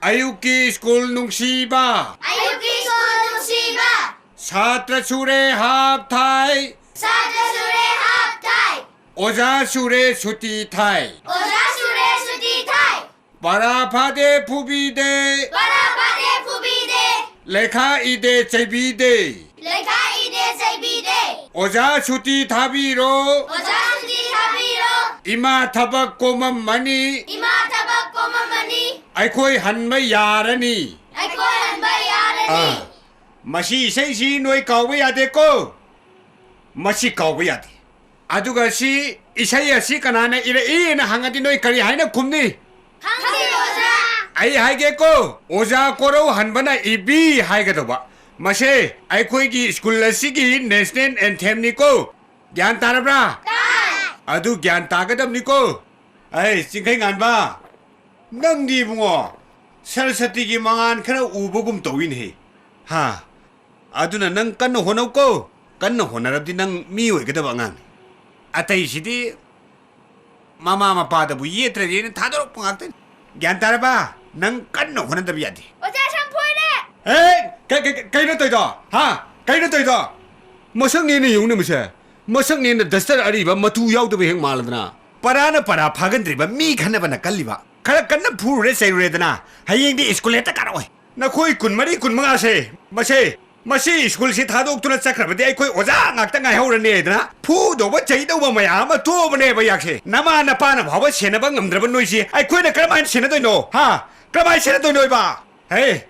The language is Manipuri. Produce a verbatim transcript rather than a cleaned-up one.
ꯑꯌꯨꯛꯀꯤ ꯁ꯭ꯀꯨꯜ ꯅꯨꯡꯁꯤꯕ꯫ ꯑꯌꯨꯛꯀꯤ ꯁ꯭ꯀꯨꯜ ꯅꯨꯡꯁꯤꯕ꯫ ꯁꯥꯇ꯭ꯔ ꯁꯨꯔꯦ ꯍꯥꯞ ꯊꯥꯏ꯫ ꯁꯥꯇ꯭ꯔ ꯁꯨꯔꯦ ꯍꯥꯞ ꯊꯥꯏ꯫ ꯑꯣꯖꯥ ꯁꯨꯔꯦ ꯁꯨꯇꯤ ꯊꯥꯏ꯫ ꯑꯣꯖꯥ ꯁꯨꯔꯦ ꯁꯨꯇꯤ ꯊꯥꯏ꯫ ꯄꯔꯥ ꯐꯥꯗꯦ ꯐꯨꯕꯤꯗꯦ꯫ ꯄꯔꯥ ꯐꯥꯗꯦ ꯐꯨꯕꯤꯗꯦ꯫ ꯂꯩꯈꯥ ꯏꯗꯦ ꯆꯩꯕꯤꯗꯦ꯫ ꯂꯩꯈꯥ ꯏꯗꯦ ꯆꯩꯕꯤꯗꯦ꯫ ꯑꯣꯖꯥ ꯁꯨꯇꯤ ꯊꯥꯕꯤꯔꯣ꯫ ꯑꯣꯖꯥ ꯁꯨꯇꯤ ꯊꯥꯕꯤꯔꯣ꯫ ꯏꯃꯥ ꯊꯕꯛ ꯀꯣꯃꯝꯃꯅꯤ꯫ ꯏꯃꯥ ꯊꯕꯛ ꯀꯣꯃꯝꯃꯅꯤ꯫ ꯑꯩꯈꯣꯏ ꯍꯟꯕ ꯌꯥꯔꯅꯤ꯫ ꯑꯩꯈꯣꯏ ꯍꯟꯕ ꯌꯥꯔꯅꯤ꯫ ꯑꯥ, ꯃꯁꯤ ꯏꯁꯩꯁꯤ ꯅꯣꯏ ꯀꯥꯎꯕ ꯌꯥꯗꯦꯀꯣ꯫ ꯃꯁꯤ ꯀꯥꯎꯕ ꯌꯥꯗꯦ꯫ ꯑꯗꯨꯒ ꯁꯤ ꯏꯁꯩ ꯑꯁꯤ ꯀꯅꯥꯅ ꯏꯔꯛꯏꯅ ꯍꯪꯉꯗꯤ ꯅꯣꯏ ꯀꯔꯤ ꯍꯥꯏꯅ ꯈꯨꯝꯅꯤ? ꯈꯪꯗꯦ, ꯑꯣꯖꯥ꯫ ꯑꯩ ꯍꯥꯏꯒꯦꯀꯣ, ꯑꯣꯖꯥ ꯀꯣꯔꯧꯍꯟꯕꯅ ꯏꯕꯤ ꯍꯥꯏꯒꯗꯧꯕ꯫ ꯃꯁꯦ ꯑꯩꯈꯣꯏꯒꯤ ꯁ꯭ꯀꯨꯜ ꯑꯁꯤꯒꯤ ꯅꯦꯁꯅꯦꯜ ꯑꯦꯟꯊꯦꯝꯅꯤꯀꯣ꯫ ꯒ꯭ꯌꯥꯟ ꯇꯥꯔꯕ꯭ꯔꯥ? ꯇꯥꯏ꯫ ꯑꯗꯨ ꯒ꯭ꯌꯥꯟ ꯇꯥꯒꯗꯕꯅꯤꯀꯣ꯫ ꯑꯩ ꯆꯤꯡꯈꯩ ꯉꯥꯟꯕ, ꯅꯪꯗꯤ ꯏꯕꯨꯡꯉꯣ ꯁꯔꯁꯇꯤꯒꯤ ꯃꯉꯥꯟ ꯈꯔ ꯎꯕꯒꯨꯝ ꯇꯧꯏꯅꯦꯍꯦ꯫ ꯍꯥ? ꯑꯗꯨꯅ ꯅꯪ ꯀꯟꯅ ꯍꯣꯠꯅꯧꯀꯣ꯫ ꯀꯟꯅ ꯍꯣꯠꯅꯔꯕꯗꯤ ꯅꯪ ꯃꯤ ꯑꯣꯏꯒꯗꯕ ꯑꯉꯥꯡꯅꯤ꯫ ꯑꯇꯩꯁꯤꯗꯤ ꯃꯃꯥ ꯃꯄꯥꯗꯕꯨ ꯌꯦꯠꯇ꯭ꯔꯗꯤ ꯑꯩꯅ ꯊꯥꯗꯣꯔꯛꯄ ꯉꯥꯛꯇꯅꯤ꯫ ꯒ꯭ꯌꯥꯟ ꯇꯥꯔꯕ? ꯅꯪ ꯀꯟꯅ ꯍꯣꯠꯅꯗꯕ ꯌꯥꯗꯦ꯫ ꯑꯣꯖꯥ, ꯁꯝ ꯐꯣꯏꯔꯦ! ꯑꯦ, ꯀ-, ꯀ-, ꯀ-, ꯀꯩꯅꯣ ꯇꯧꯏꯗꯣ? ꯍꯥ? ꯀꯩꯅꯣ ꯇꯧꯏꯗꯣ? ꯃꯁꯛꯅꯦꯅ ꯌꯦꯡꯉꯨꯅꯦ ꯃꯁꯦ꯫ ꯃꯁꯛꯅꯦꯅ ꯗꯁꯇꯔ ꯑꯔꯤꯕ ꯃꯇꯨ ꯌꯥꯎꯗꯕ ꯍꯦꯛ ꯃꯥꯜꯂꯗꯅ꯫ ꯄꯔꯥꯅ ꯄꯔꯥ ꯐꯥꯒꯟꯗ꯭ꯔꯤꯕ ꯃꯤ ꯈꯟꯅꯕꯅ ꯀꯜꯂꯤꯕ꯫ ꯈꯔ ꯀꯟꯅ ꯐꯨꯔꯨꯔꯦ ꯆꯩꯔꯨꯔꯦꯗꯅ꯫ ꯍꯌꯦꯡꯗꯤ ꯁ꯭ꯀꯨꯜ ꯍꯦꯛꯇ ꯀꯥꯔꯛꯑꯣꯏ꯫ ꯅꯈꯣꯏ ꯀꯨꯟꯃꯔꯤ, ꯀꯨꯟꯃꯉꯥꯁꯦ, ꯃꯁꯦ, ꯃꯁꯤ ꯁ꯭ꯀꯨꯜꯁꯤ ꯊꯥꯗꯣꯛꯇꯨꯅ ꯆꯠꯈ꯭ꯔꯕꯗꯤ ꯑꯩꯈꯣꯏ ꯑꯣꯖꯥ ꯉꯥꯛꯇ ꯉꯥꯏꯍꯧꯔꯅꯤꯗꯅ ꯐꯨꯗꯧꯕ ꯆꯩꯗꯧꯕ ꯃꯌꯥꯝ ꯑꯃ ꯇꯣꯛꯑꯕꯅꯦꯕ ꯌꯥꯛꯁꯦ꯫ ꯅꯃꯥ ꯅꯄꯥꯅ ꯐꯥꯎꯕ ꯁꯦꯟꯅꯕ ꯉꯝꯗ꯭ꯔꯕ ꯅꯣꯏꯁꯤ ꯑꯩꯈꯣꯏꯅ ꯀꯔꯝꯍꯥꯏꯅ ꯁꯦꯟꯅꯗꯣꯏꯅꯣ? ꯍꯥ? ꯀꯔꯝꯍꯥꯏꯅ ꯁꯦꯟꯅꯗꯣꯏꯅꯣꯕ? ꯍꯦ,